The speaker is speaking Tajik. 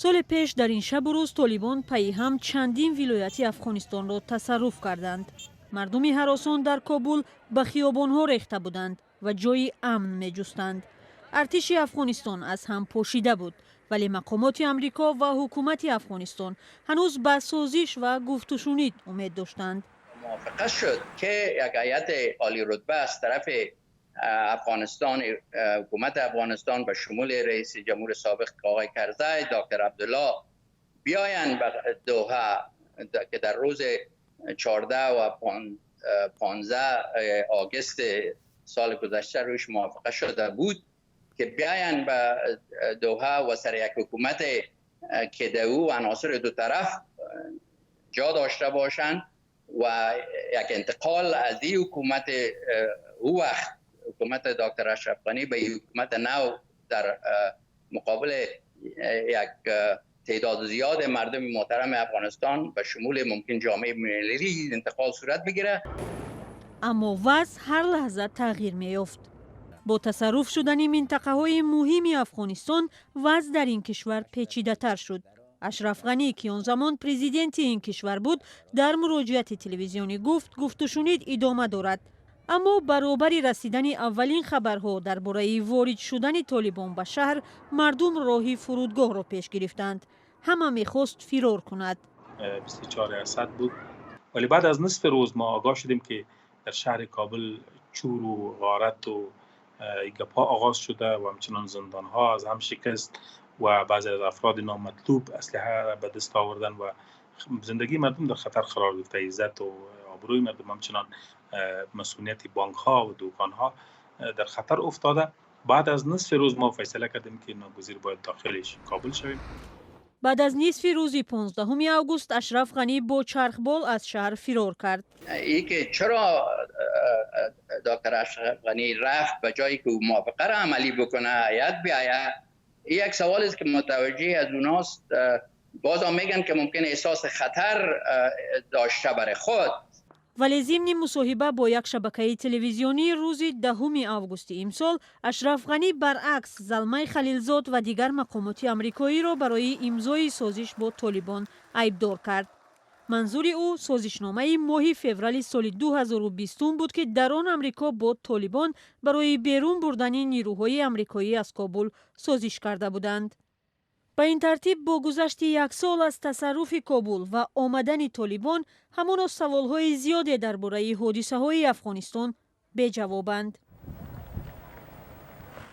Соли пеш дар ин шабу рӯз Толибон пайи ҳам чандин вилояти Афғонистонро тасарруф карданд. Мардуми ҳаросон дар Кобул ба хиёбонҳо рехта буданд ва ҷои амн меҷустанд. Артиши Афғонистон аз ҳам пошида буд, вале мақомоти Амрико ва ҳукумати Афғонистон ҳанӯз ба созиш ва гуфтушунид умед доштанд. موافقه شد که یک هیئت عالی رتبه از طرف افغانستان، حکومت افغانستان، به شمول رئیس جمهور سابق آقای کرزی، دکتر عبدالله، بیاین به دوحه که در روز 14 و 15 آگست سال گذشته روش موافقه شده بود که بیاین به دوحه و سر یک حکومت که در او عناصر دو طرف جا داشته باشند و یک انتقال از این حکومت، او وقت حکومت دکتر اشرف غنی، به حکومت نو در مقابل یک تعداد زیاد مردم محترم افغانستان به شمول ممکن جامعه ملی انتقال صورت بگیره. Аммо вазъ ҳар лаҳза тағйир меёфт. Бо тасарруф шудани минтақаҳои муҳими Афғонистон, вазъ дар ин кишвар печидатар шуд. Ашраф Ғанӣ, ки он замон президенти ин кишвар буд, дар муроҷиати телевизионӣ гуфт, гуфтушунид идома дорад. Аммо баробари расидани аввалин хабарҳо дар бораи ворид шудани Толибон ба шаҳр, мардум роҳи фурудгоҳро пеш гирифтанд. Ҳама мехост фирор кунад. 24 اسد بود، ولی بعد از نصف روز ما آگاه شدیم که در شهر کابل چور و غارت و گپا آغاز شده و همچنان زندان ها از هم شکست و بعضی از افراد نامطلوب اسلحه به دست آوردن و زندگی مردم در خطر قرار گرفته، عزت و آبروی مردم، همچنان مصونیت بانک ها و دوکان ها در خطر افتاده. بعد از نصف روز ما فیصله کردیم که ناگزیر باید داخل کابل شویم. Баъд аз нисфи рӯзи 15 август Ашраф Ғанӣ бо чархбол аз шаҳр фирор кард. ای که چرا دکتر اشرف غنی رفت، به جایی که موافقه را عملی بکنه، هیئت بیایه، این یک سوال است که متوجه از اوناست. باز هم میگن که ممکن احساس خطر داشته برای خود. Вале зимни мусоҳиба бо як шабакаи телевизионӣ рӯзи 10 августи имсол Ашраф Ғанӣ баръакс Залмай Халилзод ва дигар мақомоти амрикоиро барои имзои созиш бо Толибон айбдор кард. Манзури ӯ созишномаи моҳи феврали соли 2020 буд, ки дар он Амрико бо Толибон барои берун бурдани нирӯҳои амрикоӣ аз Кобул созиш карда буданд. Ба ин тартиб, бо гузашти як сол аз тасарруфи Кобул ва омадани Толибон, ҳамоно саволҳои зиёде дар бораи ҳодисаҳои Афғонистон беҷавобанд.